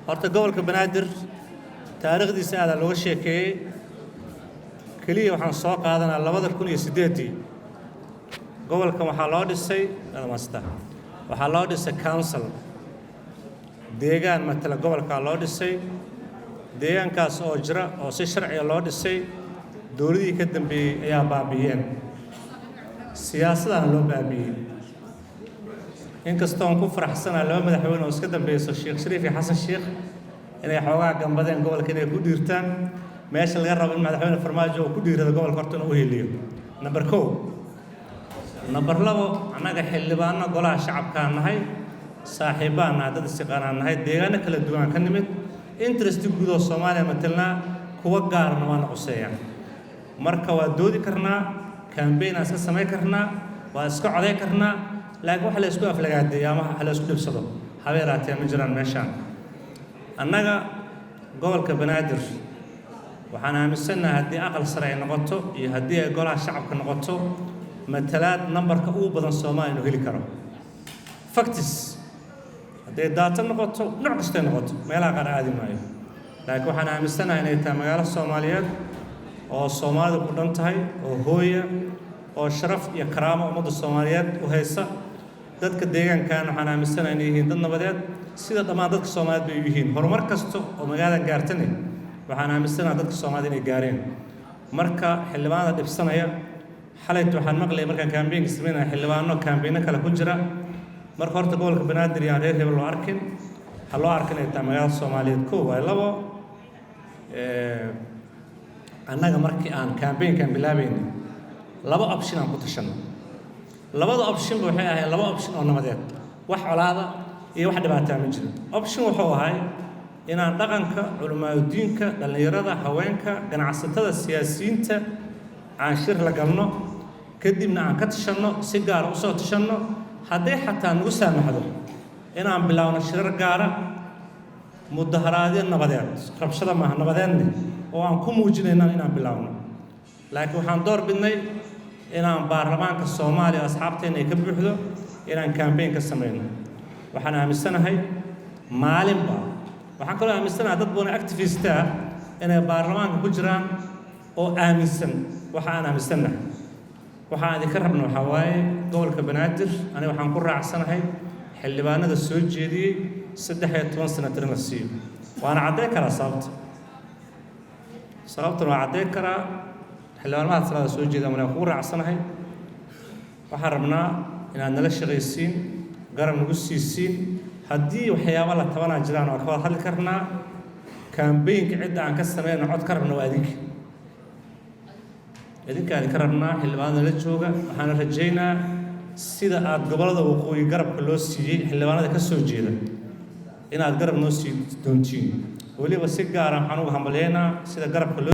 Horta gobolka Banaadir taariikhdiisa aadaa looga sheekeeyey. Keliya waxaan soo qaadanaa 2008-dii gobolkan waxaa loo dhisay masta, waxaa loo dhisay council deegaan matala. Gobolkaa loo dhisay deegaankaas oo jira oo si sharciga loo dhisay. Dowladihii ka dambeeyey ayaa baabi'iyeen, siyaasadana loo baabi'iyey. Inkastoo aan ku faraxsanaa laba madaxweyne oo iska dambeyso, Sheekh Shariif iyo Xasan Sheekh, inay xoogaa gambadeen gobolka inay ku dhiirtaan meesha laga rabo in madaxweyne Farmaajo uu ku dhiirado gobolka horta inuu u heliyo. Number 1. Number 2, annaga xildhibaano golaha shacabkaan nahay, saaxiibbaan nahay, dad isiqaanaan nahay, deegaano kala duwan ka nimid, interest guud oo Soomaaliya matelnaa, kuwa gaarna waana quseeyaan. Marka waa doodi karnaa, campaign aan iska samayn karnaa, waa iska coday karnaa, laakiin wax la isku aflagaadeeyo ama wax la isku dhibsado haba yaraatee ma jiraan meeshaan. Annaga gobolka Banaadir waxaan aaminsannahay haddii aqal sare ay noqoto iyo haddii ay golaha shacabka noqoto, matalaad nambarka ugu badan Soomaaliya inuu heli karo. Facts hadday data noqoto, nooc kastay noqoto, meelaha qaar aadi maayo, laakiin waxaan aaminsanahay inay tahay magaalo Soomaaliyeed oo Soomaalidu ku dhan tahay, oo hooya, oo sharaf iyo karaamo ummadda Soomaaliyeed u haysa. Dadka deegaankan waxaan aaminsanahay inay yihiin dad nabadeed, sida dhammaan dadka Soomaaliyeed bay u yihiin. Horumar kasta oo magaaladan gaartane waxaan aaminsanahay dadka Soomaalida inay gaareen. Marka xildhibaanada dhibsanaya, xalayt waxaan maqlayay markaan campaignka sameynaya xildhibaano campaigno kale ku jira. Marka horta gobolka Banaadir yaan reer hebel loo arkin, ha loo arkin ay tahay magaalada Soomaaliyeed. Kow waay. Labo, annaga markii aan campaignkan bilaabaynay laba option aan ku tashanno. Labada optionba waxay ahayd laba option oo nabadeed, wax colaada iyo wax dhibaataa ma jiro. Option wuxuu ahay inaan dhaqanka, culimaadudiinka, dhallinyarada, haweenka, ganacsatada, siyaasiyiinta aan shir la galno, kadibna aan ka tashanno, si gaara usoo tashanno, hadday xataa nagu saamaxdo inaan bilaawno shirar gaara, mudaharaadyo nabadeed, rabshada maaha, nabadeedne, oo aan ku muujinayna inaan bilaawno. Laakiin waxaan door bidnay inaan baarlamaanka Soomaaliya, asxaabteenna ay ka buuxdo, inaan campaign ka samayno. Waxaan aaminsanahay maalinba, waxaan kaloo aaminsanahay dad badan activist ah inay baarlamaanka ku jiraan oo aaminsan waxa aan aaminsannahay. Waxa aan idinka rabna waxaa waaye gobolka Banaadir. Aniga waxaan ku raacsanahay xildhibaanada soo jeediyey 13 senator in la siiyo, waana caddayn karaa sababta. Sababtuna waa caddayn karaa. Xildhibaanada salaada soo jeeda waan kugu raacsanahay. Waxaan rabnaa inaad nala shaqaysiin, garab nagu siisiin. Haddii waxyaaba la tabanaa jiraan, waa ka wada hadli karnaa. Campaignka cidda aan ka sameyno cod ka rabna waa idinka. Idinkaa idinka rabnaa, xildhibaanada la jooga. Waxaana rajaynaa sida aad gobollada waqooyi garabka loo siiyey xildhibaanada ka soo jeeda inaad garab noo sii doontiin. Weliba si gaara waxaan uga hambalyeynaa sida garabka loo